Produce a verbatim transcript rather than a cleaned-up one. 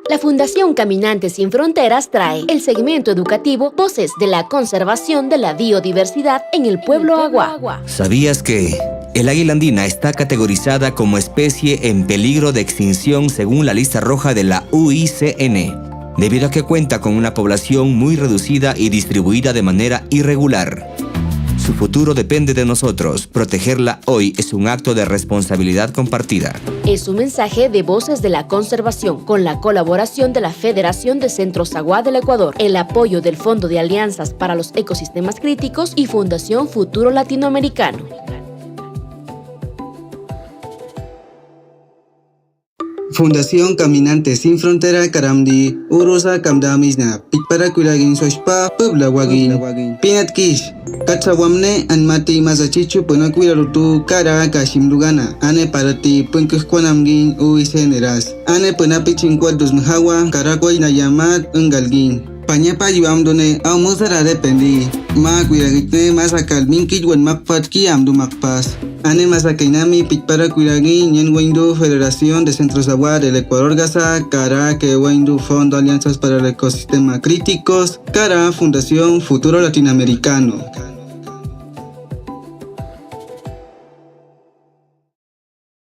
La Fundación Caminantes Sin Fronteras trae el segmento educativo Voces de la Conservación de la Biodiversidad en el Pueblo Awa. ¿Sabías que el águila andina está categorizada como especie en peligro de extinción según la lista roja de la U I C N, debido a que cuenta con una población muy reducida y distribuida de manera irregular? Su futuro depende de nosotros. Protegerla hoy es un acto de responsabilidad compartida. Es un mensaje de Voces de la Conservación, con la colaboración de la Federación de Centros Awa del Ecuador, el apoyo del Fondo de Alianzas para los Ecosistemas Críticos y Fundación Futuro Latinoamericano. Fundación Caminantes Sin Frontera karam di, urusa kamdamichna, pichpara kwiragin sospa, pwbla wagin. Pinatkish, katsa wamne, anmati masa chichu pwna kwirarutu, kara kashim lugana, ane parati pwnkukwanamgin, uise neras. Ane pwna pichin kwadus mhawa, kara kwai na yamat, ungalgin. Panyapa yu amdune, au musara de pendi. Ma kwiragitne, masa kal minkit wan makpat ki amdu makpas. Ane masa kainami pichpara kwiragin, nyen waindu Federación de Centros Awa del Ecuador gasa, kara ke waindu Fondo Alianzas para el Ecosistema Críticos, kara Fundación Futuro Latinoamericano.